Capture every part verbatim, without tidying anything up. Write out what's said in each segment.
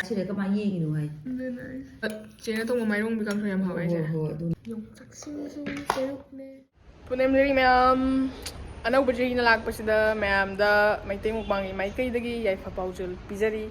ꯁꯤꯗ ꯀꯃꯥꯏꯅ ꯌꯦꯡꯉꯤꯅꯣ ꯍꯥꯏ꯫ ꯆꯦꯅ ꯊꯣꯡꯕ ꯃꯥꯏꯔꯣꯡꯕꯤ ꯀꯥꯡꯁꯣꯏ ꯌꯥꯝ ꯍꯥꯎꯋꯦ ꯍꯥꯏꯁꯦ꯫ ꯍꯣꯏ, ꯍꯣꯏ, ꯑꯗꯨ ꯌꯣꯡꯆꯥꯛ ꯁꯤꯡꯖꯨ ꯄꯦꯔꯨꯛꯅꯦ꯫ ꯄꯨꯅꯦꯝ ꯖꯔꯤ ꯃꯌꯥꯝ, ꯑꯅꯧꯕ ꯖꯔꯤꯅ ꯂꯥꯛꯄꯁꯤꯗ ꯃꯌꯥꯝꯗ ꯃꯩꯇꯩ ꯃꯨꯛꯕꯥꯡꯒꯤ ꯃꯥꯏꯀꯩꯗꯒꯤ ꯌꯥꯏꯐ ꯄꯥꯎꯖꯦꯜ ꯄꯤꯖꯔꯤ꯫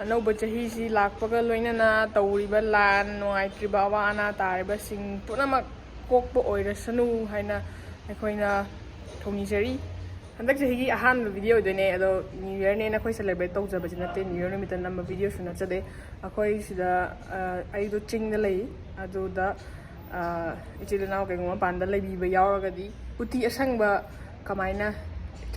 ꯑꯅꯧꯕ ꯆꯍꯤꯁꯤ ꯂꯥꯛꯄꯒ ꯂꯣꯏꯅꯅ ꯇꯧꯔꯤꯕ ꯂꯥꯟ, ꯅꯨꯡꯉꯥꯏꯇ꯭ꯔꯤꯕ ꯑꯋꯥ ꯑꯅꯥ ꯇꯥꯔꯤꯕꯁꯤꯡ ꯄꯨꯝꯅꯃꯛ ꯀꯣꯛꯄ ꯑꯣꯏꯔꯁꯅꯨ ꯍꯥꯏꯅ ꯑꯩꯈꯣꯏꯅ ꯊꯧꯅꯤꯖꯔꯤ꯫ ꯍꯟꯗꯛ ꯆꯍꯤꯒꯤ ꯑꯍꯥꯟꯕ ꯚꯤꯗꯤꯑꯣ ꯑꯣꯏꯗꯣꯏꯅꯦ, ꯑꯗꯣ ꯅ꯭ꯌꯨ ꯌꯔꯅꯦꯅ ꯑꯩꯈꯣꯏ ꯁꯦꯂꯦꯕ꯭ꯔꯦꯠ ꯇꯧꯖꯕꯁꯤ ꯅꯠꯇꯦ, ꯅ꯭ꯌꯨ ꯌꯔ ꯅꯨꯃꯤꯠꯇ ꯅꯝꯕ ꯚꯤꯗꯤꯑꯣꯁꯨ ꯅꯠꯆꯗꯦ꯫ ꯑꯩꯈꯣꯏ ꯁꯤꯗ, ꯑ, ꯑꯩꯗꯣ ꯆꯤꯡꯗ ꯂꯩ, ꯑꯗꯨꯗ, ꯑ, ꯏꯆꯤꯜ ꯏꯅꯥꯎ ꯀꯩꯒꯨꯝꯕ ꯃꯄꯥꯟꯗ ꯂꯩꯕꯤꯕ ꯌꯥꯎꯔꯒꯗꯤ ꯎꯇꯤ ꯑꯁꯪꯕ ꯀꯃꯥꯏꯅ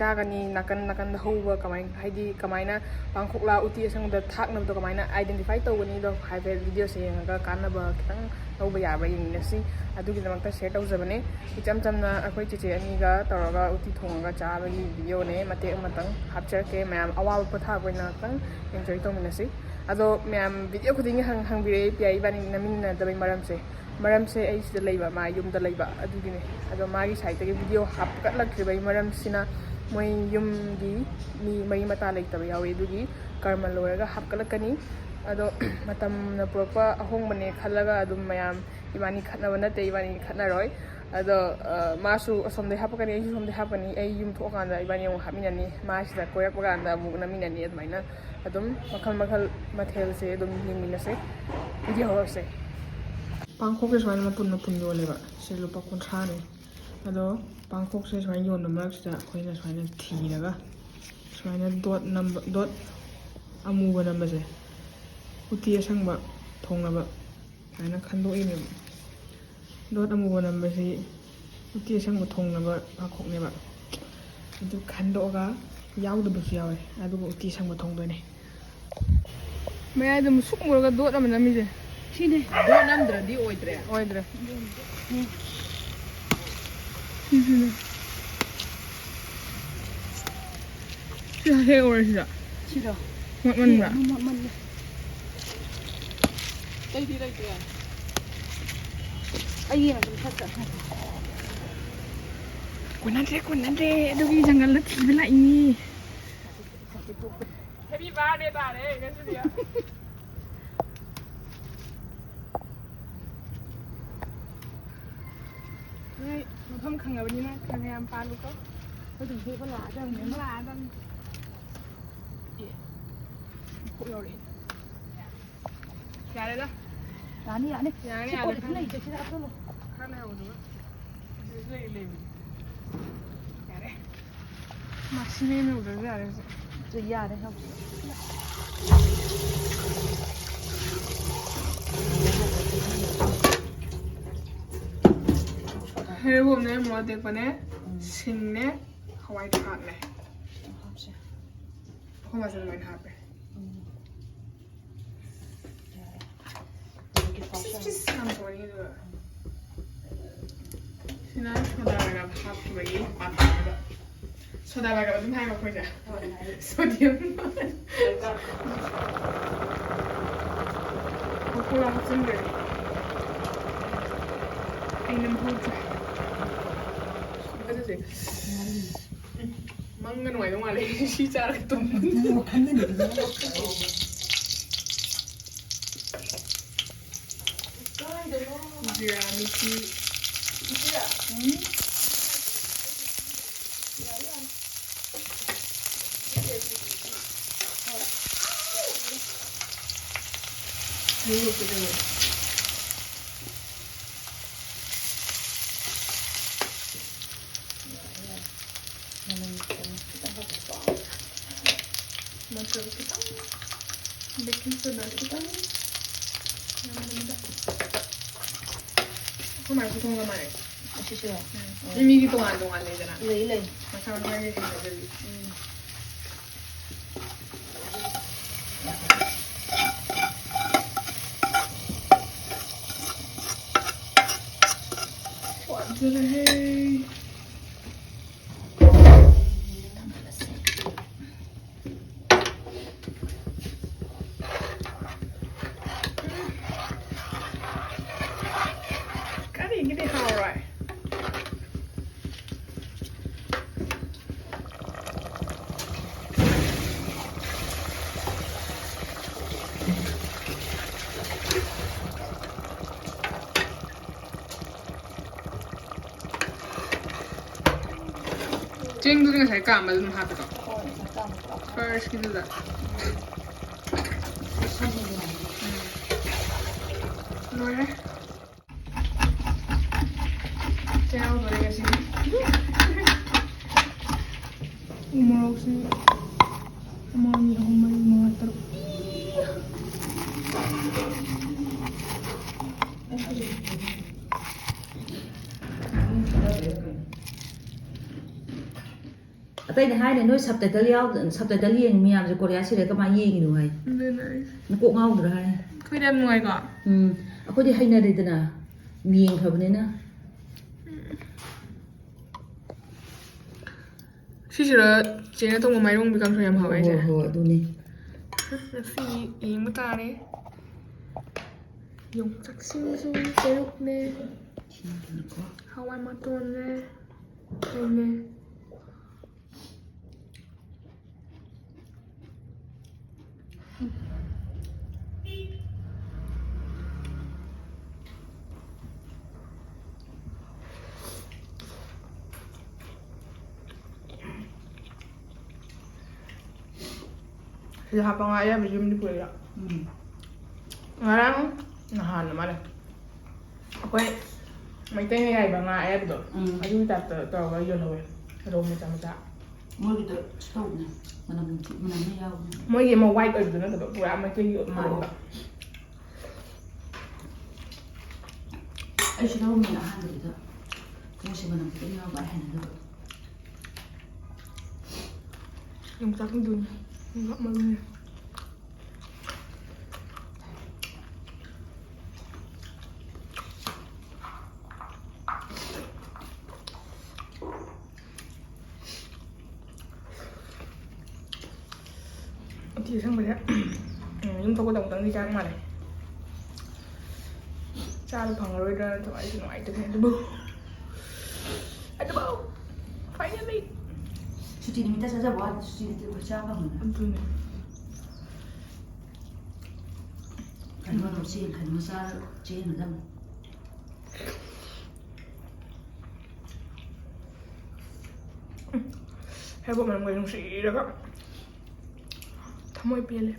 ꯆꯥꯒꯅꯤ, ꯅꯥꯀꯟ ꯅꯥꯀꯟꯗ ꯍꯧꯕ ꯀꯃꯥꯏ, ꯍꯥꯏꯗꯤ ꯀꯃꯥꯏꯅ ꯄꯥꯡꯈꯣꯛꯂꯥ ꯎꯇꯤ ꯑꯁꯪꯕꯗ ꯊꯥꯛꯅꯕꯗꯣ ꯀꯃꯥꯏꯅ ꯑꯥꯏꯗꯦꯟꯇꯤꯐꯥꯏ ꯇꯧꯒꯅꯤꯗꯣ ꯍꯥꯏꯐꯦꯠ ꯚꯤꯗꯤꯑꯣꯁꯦ ꯌꯦꯡꯉꯒ ꯀꯥꯟꯅꯕ ꯈꯤꯇꯪ ꯂꯧꯕ ꯌꯥꯕ꯭ꯔꯥ ꯌꯦꯡꯃꯤꯟꯅꯁꯤ꯫ ꯑꯗꯨꯒꯤꯗꯃꯛꯇ ꯁꯦꯌꯔ ꯇꯧꯖꯕꯅꯦ꯫ ꯏꯆꯝ ꯆꯝꯅ ꯑꯩꯈꯣꯏ ꯆꯦꯆꯦ ꯑꯅꯤꯒ ꯇꯧꯔꯒ ꯎꯇꯤ ꯊꯣꯡꯉꯒ ꯆꯥꯕꯒꯤ ꯚꯤꯗꯤꯑꯣꯅꯦ꯫ ꯃꯇꯦꯛ ꯑꯃꯇꯪ ꯍꯥꯞꯆꯔꯛꯀꯦ꯫ ꯃꯌꯥꯝ ꯑꯋꯥꯕ ꯄꯣꯊꯥꯕ ꯑꯣꯏꯅ ꯉꯥꯛꯇꯪ ꯑꯦꯟꯖꯣꯏ ꯇꯧꯃꯤꯟꯅꯁꯤ꯫ ꯑꯗꯣ ꯃꯌꯥꯝ ꯚꯤꯗꯤꯑꯣ ꯈꯨꯗꯤꯡꯒꯤ ꯍꯪ-, ꯍꯪꯕꯤꯔꯛꯑꯦ, ꯄꯤꯌꯥ ꯏꯕꯥꯅꯤ ꯅꯝꯃꯤꯟꯅꯗꯕꯩ ꯃꯔꯝꯁꯦ꯫ ꯃꯔꯝꯁꯦ ꯑꯩ ꯁꯤꯗ ꯂꯩꯕ, ꯃꯥ ꯌꯨꯝꯗ ꯂꯩꯕ, ꯑꯗꯨꯒꯤꯅꯦ꯫ ꯑꯗꯣ ꯃꯥꯒꯤ ꯁꯥꯏꯠꯇꯒꯤ ꯚꯤꯗꯤꯑꯣ ꯍꯥꯞꯀꯠꯂꯛꯇ꯭ꯔꯤꯕꯒꯤ ꯃꯔꯝꯁꯤꯅ ꯃꯣꯏ ꯌꯨꯝꯒꯤ ꯃꯤ ꯃꯔꯤ ꯃꯇꯥ ꯂꯩꯇꯕ ꯌꯥꯎꯋꯤ, ꯑꯗꯨꯒꯤ ꯀꯔꯃ ꯂꯣꯏꯔꯒ ꯍꯥꯞꯀꯠꯂꯛꯀꯅꯤ꯫ ꯑꯗꯣ ꯃꯇꯝꯅ ꯄꯨꯔꯛꯄ ꯑꯍꯣꯡꯕꯅꯦ ꯈꯜꯂꯒ ꯑꯗꯨꯝ ꯃꯌꯥꯝ, ꯏꯕꯥꯅꯤ ꯈꯠꯅꯕ ꯅꯠꯇꯦ, ꯏꯕꯥꯅꯤ ꯈꯠꯅꯔꯣꯏ꯫ ꯑꯗꯣ, ꯑ, ꯃꯥꯁꯨ ꯑꯁꯣꯝꯗꯩ ꯍꯥꯞꯄꯛꯀꯅꯤ, ꯑꯩꯁꯨ ꯁꯣꯝꯗꯩ ꯍꯥꯞꯄꯅꯤ꯫ ꯑꯩ ꯌꯨꯝ ꯊꯣꯛꯑꯀꯥꯟꯗ ꯏꯕꯥꯅꯤ ꯑꯃꯨꯛ ꯍꯥꯞꯃꯤꯟꯅꯅꯤ, ꯃꯥ ꯁꯤꯗ ꯀꯣꯏꯔꯛꯄ ꯀꯥꯟꯗ ꯑꯃꯨꯛ ꯅꯝꯃꯤꯟꯅꯅꯤ꯫ ꯑꯗꯨꯃꯥꯏꯅ ꯑꯗꯨꯝ ꯃꯈꯜ ꯃꯈꯜ ꯃꯊꯦꯜꯁꯦ ꯑꯗꯨꯝ ꯌꯦꯡꯃꯤꯟꯅꯁꯦ꯫ ꯚꯤꯗꯤꯑꯣ ꯍꯧꯔꯁꯦ꯫ ꯄꯥꯡꯈꯣꯛꯁꯦ ꯁꯨꯃꯥꯏꯅ ꯃꯄꯨꯟ ꯃꯄꯨꯟ ꯌꯣꯜꯂꯦꯕ꯫ ꯁꯤ ꯂꯨꯄꯥ ꯀꯨꯟꯊ꯭ꯔꯥꯅꯦ꯫ ꯑꯗꯣ ꯄꯥꯡꯈꯣꯛꯁꯦ ꯁꯨꯃꯥꯏꯅ ꯌꯣꯟꯕ ꯃꯔꯛꯁꯤꯗ ꯑꯩꯈꯣꯏꯅ ꯁꯨꯃꯥꯏꯅ ꯊꯤꯔꯒ ꯁꯨꯃꯥꯏꯅ ꯗꯣꯠ ꯅꯝꯕ, ꯗꯣꯠ ꯑꯃꯨꯕ ꯅꯝꯕꯁꯦ ꯎꯇꯤ ꯑꯁꯪꯕ ꯊꯣꯡꯅꯕ ꯁꯨꯃꯥꯏꯅ ꯈꯟꯗꯣꯛꯏꯅꯦꯕ꯫ ꯗꯣꯠ ꯑꯃꯨꯕ ꯅꯝꯕꯁꯤ ꯎꯇꯤ ꯑꯁꯪꯕ ꯊꯣꯡꯅꯕ ꯄꯥꯡꯈꯣꯛꯅꯦꯕ꯫ ꯑꯗꯨ ꯈꯟꯗꯣꯛꯑꯒ ꯌꯥꯎꯗꯕꯁꯨ ꯌꯥꯎꯋꯦ, ꯑꯗꯨꯒ ꯎꯇꯤ ꯑꯁꯪꯕ ꯊꯣꯡꯗꯣꯏꯅꯦ꯫ ꯃꯌꯥꯏꯗ ꯃꯨꯁꯨꯛ ꯃꯨꯔꯒ ꯗꯣꯠ ꯑꯃ ꯅꯝꯃꯤꯁꯦ꯫ ꯁꯤꯅꯦ꯫ ꯗꯣꯠ ꯅꯝꯗ꯭ꯔꯗꯤ ꯑꯣꯏꯗ꯭ꯔꯦ꯫ ꯑꯣꯏꯗ꯭ꯔꯦ꯫ ꯁꯤꯁꯤꯅꯦ꯫ ꯁꯤ ꯍꯦꯛ ꯑꯣꯏꯔꯦ ꯁꯤꯗ꯫ ꯁꯤꯔꯣ? ꯃꯣꯠꯃꯟꯕ꯭ꯔꯥ? ꯃꯣꯠꯃꯜꯂꯦ꯫ ꯑꯇꯩꯗꯤ ꯂꯩꯇ꯭ꯔꯦ꯫ ꯑꯩꯒꯤ ꯑꯗꯨꯝ ꯈꯔ ꯆꯠꯈ꯭ꯔꯦ꯫ ꯀꯣꯟꯅꯗ꯭ꯔꯦ, ꯀꯣꯟꯅꯗ꯭ꯔꯦ꯫ ꯑꯗꯨꯒꯤ ꯖꯪꯒꯜꯗ ꯊꯤꯕ ꯂꯥꯛꯏꯅꯤ꯫ ꯍꯦ ꯃꯤ ꯕꯥꯔꯗꯦ ꯇꯥꯔꯦ ꯉꯁꯤꯗꯤ꯫ ꯅꯣꯏ ꯃꯐꯝ ꯈꯪꯉꯕꯅꯤꯅ ꯈꯔ ꯌꯥꯝ ꯄꯥꯜꯂꯨꯀꯣ꯫ ꯑꯩꯈꯣꯏ ꯑꯗꯨꯝ ꯍꯦꯛꯄ ꯂꯥꯛꯑꯗꯕꯅꯤ꯫ ꯍꯦꯛꯄ ꯂꯥꯛꯑꯗꯕꯅꯤ꯫ ꯑꯦ, ꯀꯣꯛ ꯌꯧꯔꯛꯑꯦ꯫ ꯌꯥꯔꯦꯗ꯫ ꯌꯥꯅꯤ, ꯌꯥꯅꯤ꯫ ꯌꯥꯅꯤ, ꯁꯤ ꯌꯥꯅꯤ, ꯄꯣꯠꯁꯤꯗ ꯈꯪꯉꯦ꯫ ꯂꯩꯇꯦ, ꯁꯤꯗ ꯍꯥꯞꯆꯜꯂꯣ꯫ ꯈꯔ ꯂꯩꯍꯧꯕꯗꯨꯒ꯫ ꯑꯁꯤꯗꯁꯨ ꯂꯩ, ꯂꯩꯕꯅꯤ꯫ ꯌꯥꯔꯦ꯫ ꯃꯥ ꯁꯤ ꯃꯌꯥꯝ ꯌꯧꯗ꯭ꯔꯁꯨ ꯌꯥꯔꯦ ꯍꯧꯖꯤꯛ꯫ ꯑꯗꯨ ꯌꯥꯔꯦ ꯍꯧꯖꯤꯛ꯫ ꯁꯦꯕꯣꯠꯅꯦ, ꯃꯣꯔꯣꯛ ꯑꯇꯦꯛꯄꯅꯦ, ꯎꯝ꯫ ꯁꯤꯡꯅꯦ, ꯍꯋꯥꯏ ꯊ꯭ꯔꯥꯛꯅꯦ꯫ ꯍꯥꯞꯁꯦ꯫ ꯑꯩꯈꯣꯏ ꯃꯥꯁꯨ ꯑꯗꯨꯃꯥꯏꯅ ꯍꯥꯞꯄꯦ꯫ ꯎꯝ꯫ ꯌꯥꯔꯦ꯫ ꯍꯧꯖꯤꯛꯀꯤ ꯐꯥꯎꯁꯦ ꯆꯤꯁ ꯆꯤꯁ ꯌꯥꯝ ꯊꯣꯛꯑꯦ ꯑꯗꯨꯒ꯫ ꯁꯤꯅ ꯁꯣꯗꯥ ꯕꯥꯏꯒꯞ ꯍꯥꯞꯈꯤꯕꯒꯤ ꯄꯥꯊꯥꯅꯦꯕ꯫ ꯁꯣꯗꯥ ꯕꯥꯏꯒꯞ ꯑꯗꯨꯝ ꯍꯥꯏꯕ ꯑꯩꯈꯣꯏꯁꯦ꯫ ꯍꯣꯏ, ꯍꯥꯏ꯫ ꯁꯣꯗꯤꯌꯝ꯫ ꯃꯀꯨ ꯍꯥꯞꯆꯤꯟꯈ꯭ꯔꯦ꯫ ꯑꯩ ꯅꯝꯍꯧꯗ꯭ꯔꯦ꯫ ꯐꯖꯁꯦ꯫ ꯃꯪꯒ ꯅꯨꯡꯉꯥꯏꯗꯧ ꯃꯥꯜꯂꯦ꯫ ꯁꯤ ꯆꯥꯔꯒ ꯇꯨꯝꯕ꯫ ꯅꯪ ꯋꯥꯈꯜꯗꯅꯤ, ꯅꯪ ꯋꯥꯈꯜꯗꯅꯤ꯫ ꯀꯥꯏꯗꯅꯣ? ꯖꯤꯔꯥ ꯃꯤꯊꯤ꯫ ꯏꯆꯦ꯫ ꯎꯝ? ꯌꯥꯔꯦ, ꯌꯥꯔꯦ꯫ ꯍꯣꯏ꯫ ꯍꯩꯔꯣꯛꯀꯤꯗꯨꯅꯦ꯫ ꯃꯅꯝ ꯈꯤꯇꯪ ꯍꯥꯞꯄꯛꯄ꯫ ꯃꯆꯜ ꯈꯤꯇꯪ, baking soda ꯈꯤꯇꯪ, ꯌꯥꯝꯗꯕꯤꯗ꯫ ꯑꯩꯈꯣꯏ ꯃꯥꯏ ꯈꯨꯊꯣꯡꯒ ꯃꯥꯟꯅꯩ꯫ ꯑꯁꯤꯁꯤꯔꯣ? ꯎꯝ꯫ ꯑꯣ꯫ ꯃꯤ ꯃꯤꯒꯤ ꯇꯣꯉꯥꯟ ꯇꯣꯉꯥꯟ ꯂꯩꯗꯅ꯫ ꯂꯩ, ꯂꯩ꯫ ꯃꯁꯥ ꯃꯁꯥꯒꯤ ꯍꯩꯅꯖꯕꯤ꯫ ꯎꯝ꯫ ꯋꯥꯖꯔꯦꯍꯦ꯫ ꯀꯔꯤꯒꯤꯗꯤ ꯍꯥꯎꯔꯣꯏ? ꯆꯦꯡꯗꯨꯗꯤ ꯉꯁꯥꯏ ꯀꯥꯝꯕꯗ ꯑꯗꯨꯝ ꯍꯥꯞꯄꯦꯀꯣ? ꯍꯣꯏ, ꯉꯁꯥꯏ ꯀꯥꯝꯕꯗ ꯍꯥꯞꯄꯦ꯫ Firstꯀꯤꯗꯨꯗ꯫ ꯎꯝ꯫ ꯂꯣꯏꯔꯦ꯫ ꯆꯦꯡ ꯌꯥꯎꯗꯣꯔꯦ ꯉꯁꯤꯗꯤ꯫ ꯎ ꯃꯣꯔꯣꯛꯁꯤ ꯑꯃ, ꯑꯅꯤ, ꯑꯍꯨꯝ, ꯃꯔꯤ, ꯃꯉꯥ, ꯇꯔꯨꯛ꯫ ꯑꯇꯩꯅ ꯍꯥꯏꯅꯦ, "ꯅꯣꯏ subtitle ꯌꯥꯎ-, subtitle ꯌꯦꯡꯉꯤ ꯃꯌꯥꯝꯁꯦ ꯀꯣꯔꯤꯌꯥ serial ꯀꯃꯥꯏꯅ ꯌꯦꯡꯉꯤꯅꯣ?" ꯍꯥꯏ꯫ ꯑꯗꯨꯅ ꯑꯩ ꯅꯀꯣꯛ ꯉꯥꯎꯗ꯭ꯔꯥ ꯍꯥꯏ꯫ ꯑꯩꯈꯣꯏꯗꯤ ꯌꯥꯝ ꯅꯨꯡꯉꯥꯏꯀꯣ? ꯎꯝ, ꯑꯩꯈꯣꯏꯗꯤ ꯍꯩꯅꯔꯦꯗꯅ ꯌꯦꯡꯈ꯭ꯔꯕꯅꯤꯅ꯫ ꯁꯤꯁꯤꯔ ꯆꯦꯅ ꯊꯣꯡꯕ ꯃꯥꯏꯔꯣꯡꯕꯤ ꯀꯥꯡꯁꯣꯏ ꯌꯥꯝ ꯍꯥꯎꯋꯦ ꯍꯥꯏꯁꯦ? ꯍꯣꯏ, ꯍꯣꯏ, ꯑꯗꯨꯅꯤ꯫ ꯉꯁꯤ ꯌꯦꯡꯕ ꯇꯥꯔꯦ꯫ ꯌꯣꯡꯆꯥꯛ ꯁꯤꯡꯖꯨ ꯄꯦꯔꯨꯛꯅꯦ, ꯍꯋꯥꯏ ꯃꯇꯣꯟꯅꯦ, ꯀꯩꯅꯦ꯫ ꯁꯤꯗ ꯍꯥꯞꯄ ꯉꯥ ꯑꯌꯥꯏꯕ ꯌꯨꯝꯗꯤ ꯄꯨꯔꯛꯏꯔꯣ? ꯎꯝ꯫ ꯉꯔꯥꯡ ꯅꯍꯥꯟ ꯃꯥꯜꯂꯦ꯫ ꯑꯩꯈꯣꯏ ꯃꯩꯇꯩꯅ ꯌꯥꯏꯕ ꯉꯥ ꯑꯌꯥꯏꯕꯗꯣ, ꯎꯝ꯫ ꯑꯗꯨꯒꯤ typeꯇ ꯇꯧꯔꯒ ꯌꯣꯜꯍꯧꯋꯦ꯫ ꯔꯧ ꯃꯆꯥ ꯃꯆꯥ꯫ ꯃꯣꯏꯒꯤꯗꯣ ꯁꯤ ꯇꯧꯕꯅꯦ, ꯃꯅꯝ ꯅꯨꯡꯁꯤ-, ꯃꯅꯝ ꯑꯃ ꯌꯥꯎꯕꯅꯦ꯫ ꯃꯣꯏꯒꯤ ꯑꯃ white ꯑꯣꯏꯕꯗꯨ ꯅꯠꯇꯕ, ꯄꯨꯔꯥ ꯃꯩꯇꯩꯒꯤ ꯃꯥꯟꯕ꯫ ꯑꯩꯁꯨ ꯂꯧꯔꯝꯃꯦ ꯑꯍꯥꯟꯕꯗꯨꯗ, ꯃꯣꯏꯁꯦ ꯃꯅꯝ ꯈꯤꯇꯪ ꯌꯥꯎꯕ, ꯑꯩ ꯍꯩꯅꯗꯕ꯫ ꯌꯣꯡꯆꯥꯛ ꯁꯤꯡꯖꯨꯅꯦ, ꯌꯣꯡꯆꯥꯛ ꯃꯔꯨꯅꯦ꯫ ꯎꯇꯤ ꯑꯁꯪꯕꯁꯦ, ꯎꯝ, ꯌꯨꯝ ꯊꯣꯛꯄꯗ ꯑꯃꯨꯛꯇꯪꯗꯤ ꯆꯥꯕ ꯃꯥꯜꯂꯦ꯫ ꯆꯥꯕ ꯐꯪꯉꯔꯣꯏꯗ꯭ꯔꯥꯅ ꯊꯋꯥꯏꯁꯦ ꯅꯨꯡꯉꯥꯏꯇꯕꯅꯦ꯫ ꯑꯗꯨꯕꯨ, ꯑꯗꯨꯕꯨ, finally꯫ ꯁꯨꯇꯤ ꯅꯨꯃꯤꯠꯇ ꯆꯥꯖꯕ ꯋꯥꯅꯤ, ꯁꯨꯇꯤ ꯅꯠꯇ꯭ꯔꯗꯤ ꯑꯩꯈꯣꯏ ꯆꯥ ꯐꯪꯉꯣꯏ꯫ ꯑꯗꯨꯅꯦ꯫ ꯀꯩꯅꯣ ꯇꯧ, ꯆꯦꯡ ꯀꯩꯅꯣ ꯆꯥꯔ ꯆꯦꯟꯒꯗꯕꯅꯤ꯫ ꯍꯩꯔꯤꯕꯣꯞ ꯃꯅꯝꯒ ꯅꯨꯡꯁꯤꯔꯒ ꯊꯃꯣꯏ ꯄꯦꯜꯂꯦ꯫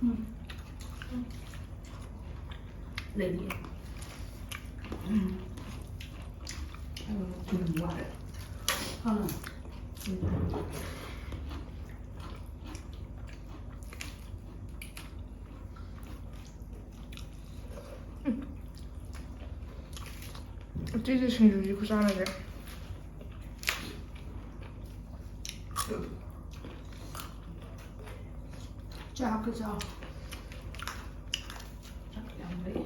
ꯎꯝ꯫ ꯂꯩꯔꯤꯌꯦ꯫ ꯎꯝ꯫ ꯊꯨꯝ ꯋꯥꯠꯂꯦ꯫ ꯑꯥ꯫ ꯎꯝ꯫ ꯎꯝ꯫ ꯎꯇꯤꯁꯦ ꯁꯤꯡꯖꯨꯁꯤ ꯈꯨꯆꯥꯟꯅꯁꯦ꯫ ꯆꯥꯛꯀ ꯆꯥꯎ꯫ ꯆꯥꯛ ꯌꯥꯝ ꯂꯩ꯫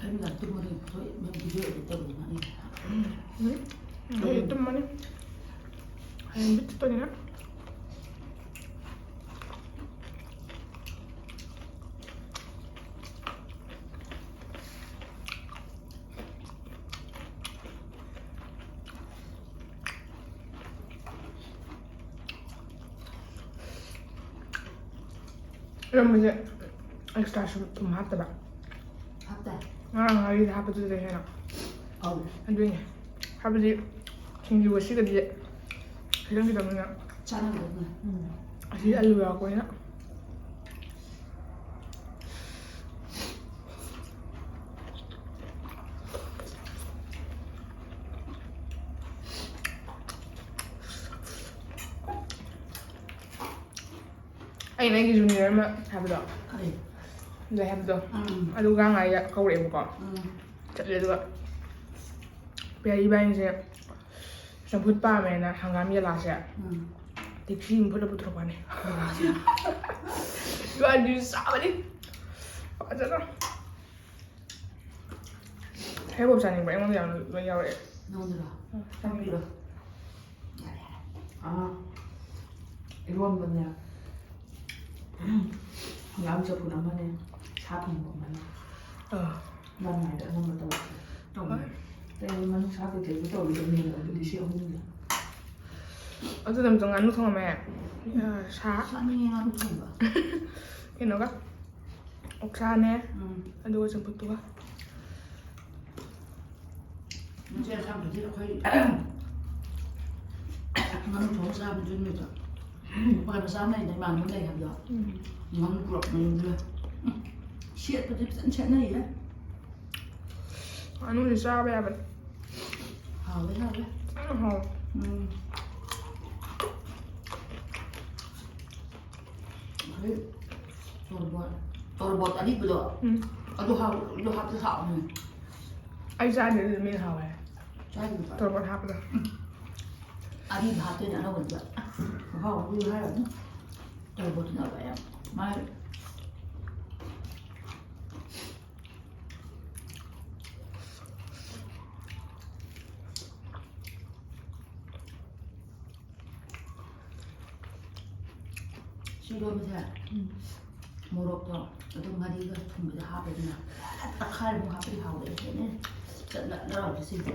ꯑꯩꯅ ꯇꯨꯝꯃꯗꯤ ꯍꯣꯏ ꯃꯦꯝ ꯚꯤꯗꯤꯑꯣ ꯑꯦꯗꯤꯠ ꯇꯧꯗꯅ ꯑꯩ ꯎꯝ꯫ ꯍꯌꯦꯡ ꯇꯨꯝꯃꯅꯤ꯫ ꯍꯌꯦꯡ ꯕꯤꯠ ꯆꯠꯇꯣꯏꯅꯤꯅ꯫ ꯏꯔꯣꯝꯕꯁꯦ ꯑꯦꯛꯁꯇ꯭ꯔꯥ ꯁꯨꯝ ꯊꯨꯝ ꯍꯥꯞꯇꯕ꯫ ꯍꯥꯞꯇꯦ꯫ ꯉꯔꯥꯡ ꯉꯥꯔꯤꯗ ꯍꯥꯞꯄꯗꯨꯗ ꯍꯦꯟꯅ ꯑꯧ꯫ ꯑꯗꯨꯏꯅꯦ꯫ ꯍꯥꯏꯕꯗꯤ ꯁꯤꯡꯖꯨꯒ ꯁꯤꯒꯗꯤ ꯈꯤꯇꯪ ꯈꯤꯇꯪꯅꯤꯅ꯫ ꯆꯥꯟꯅꯕꯗꯣ꯫ ꯎꯝ꯫ ꯑꯁꯤ ꯑꯂꯨ ꯌꯥꯎꯔꯛꯄꯅꯤꯅ꯫ ꯑꯩꯅ ꯑꯩꯒꯤ ꯖꯨꯅꯤꯌꯔ ꯑꯃ ꯍꯥꯏꯕꯗꯣ꯫ ꯀꯔꯤ? ꯂꯩ ꯍꯥꯏꯕꯗꯣ꯫ ꯎꯝ꯫ ꯑꯗꯨ ꯉꯥꯡ ꯉꯥꯏ ꯀꯧꯔꯛꯑꯦꯕꯀꯣ꯫ ꯎꯝ꯫ ꯆꯠꯂꯦ ꯑꯗꯨꯒ ꯄꯤꯌꯥꯔꯤ ꯏꯕꯥꯅꯤꯁꯦ ꯆꯝꯐꯨꯠ ꯄꯥꯝꯃꯦꯅ ꯍꯪꯒꯥꯝ ꯌꯦꯂꯥꯁꯦ ꯎꯝ꯫ ꯇꯦꯛꯁꯤ ꯑꯃ ꯐꯨꯠꯂ ꯄꯨꯊꯣꯔꯛꯄꯅꯦ꯫ ꯌꯦꯂꯥꯁꯦ꯫ ꯏꯕꯥꯅꯤꯁꯨ ꯆꯥꯕꯅꯤ꯫ ꯐꯖꯅ꯫ ꯍꯩꯔꯤꯕꯣꯞ ꯆꯥꯅꯤꯡꯕ ꯑꯩꯉꯣꯟꯗ ꯌꯥꯝ ꯂꯣꯏ ꯌꯥꯎꯔꯛꯑꯦ꯫ ꯅꯉꯣꯟꯗꯔꯣ? ꯎꯝ꯫ ꯅꯪꯒꯤꯔꯣ? ꯌꯥꯔꯦ, ꯌꯥꯔꯦ꯫ ꯑꯥ, ꯏꯔꯣꯟꯕꯅꯦ꯫ ꯍꯪꯒꯥꯝ ꯆꯝꯐꯨꯠ ꯑꯃꯅꯦ꯫ ꯁꯥ ꯊꯣꯡꯕ ꯑꯃꯅꯦ꯫ ꯑꯥ꯫ ꯂꯝ ꯅꯥꯏꯗ ꯑꯅꯝꯕ ꯇꯧꯔꯛꯑꯦ꯫ ꯇꯧꯕꯅꯦ꯫ ꯑꯇꯩ ꯃꯅꯨꯡꯁꯥ ꯀꯩꯀꯩꯗꯣ ꯇꯧꯔꯤꯗꯣ ꯃꯦꯟ ꯑꯣꯏꯕꯗꯤ ꯁꯤ ꯑꯍꯨꯝꯁꯦ꯫ ꯑꯗꯨꯗ ꯑꯃꯨꯛ ꯉꯥꯅꯨ ꯊꯣꯡꯉꯝꯃꯦ꯫ ꯑ, ꯁꯥ꯫ ꯆꯥꯅꯤꯡꯉꯦ ꯉꯥꯅꯨ ꯊꯣꯡꯕ꯫ ꯀꯩꯅꯣꯒ ꯑꯣꯛꯁꯥꯅꯦ꯫ ꯎꯝ꯫ ꯑꯗꯨꯒ ꯆꯝꯐꯨꯠꯇꯨꯒ꯫ ꯃꯆꯦ ꯑꯁꯥꯡꯕꯗꯤ ꯑꯩꯈꯣꯏ ꯉꯥꯅꯨ ꯊꯣꯡ ꯆꯥꯕꯗꯨ ꯅꯨꯃꯤꯠꯇꯣ꯫ ꯃꯄꯥꯟ ꯃꯆꯥ ꯑꯃ ꯂꯩꯗ ꯏꯃꯥꯟꯅꯕ ꯂꯩ ꯍꯥꯏꯕꯗꯣ꯫ ꯎꯝ꯫ ꯉꯥꯅꯨ ꯄꯨꯔꯛꯄꯅꯦ ꯑꯗꯨꯒ꯫ ꯎꯝ꯫ ꯁꯦꯠꯄꯗꯤ ꯐꯖꯅ ꯁꯦꯠꯅꯩꯌꯦ꯫ ꯉꯥꯅꯨꯁꯦ ꯆꯥꯕ ꯌꯥꯕꯅꯦ꯫ ꯍꯥꯎꯋꯦ ꯍꯥꯎꯋꯦ꯫ ꯌꯥꯝ ꯍꯥꯎꯋꯦ꯫ ꯎꯝ꯫ ꯑꯗꯩ ꯇꯣꯔꯕꯣꯠ ꯇꯣꯔꯕꯣꯠ ꯑꯔꯤꯕꯗꯣ꯫ ꯎꯝ꯫ ꯑꯗꯨ ꯍꯥꯎ ꯑꯗꯨ ꯍꯥꯞꯇ ꯍꯥꯎꯕꯅꯦ꯫ ꯑꯩ ꯆꯥꯗꯦ ꯑꯗꯨꯗꯤ ꯃꯤꯅ ꯍꯥꯎꯋꯦ ꯍꯥꯏ꯫ ꯆꯥꯗ꯭ꯔꯤꯕ꯫ ꯇꯣꯔꯕꯣꯠ ꯍꯥꯞꯄꯗꯣ꯫ ꯑꯔꯤꯕ ꯍꯥꯞꯇꯣꯏꯅꯦ ꯑꯅꯧꯕꯗꯨꯗ꯫ ꯃꯍꯥꯎ ꯑꯗꯨ ꯍꯥꯏꯔꯅꯤ꯫ ꯇꯣꯔꯕꯣꯠꯇꯨꯅ ꯌꯥꯝ ꯃꯥꯏ꯫ ꯁꯤ ꯏꯔꯣꯟꯕꯁꯦ꯫ ꯎꯝ꯫ ꯃꯣꯔꯣꯛꯇꯣ ꯑꯗꯨꯝ ꯉꯥꯔꯤꯒ ꯊꯨꯝꯒꯗ ꯍꯥꯞꯄꯦꯗꯅ꯫ ꯇꯛꯈꯥꯏꯔꯃꯨꯛ ꯍꯥꯞꯄꯗꯤ ꯍꯥꯎꯗꯦ꯫ ꯍꯦꯟꯅ ꯆꯠꯅ ꯂꯧꯔꯗꯤ ꯁꯤꯗꯤ꯫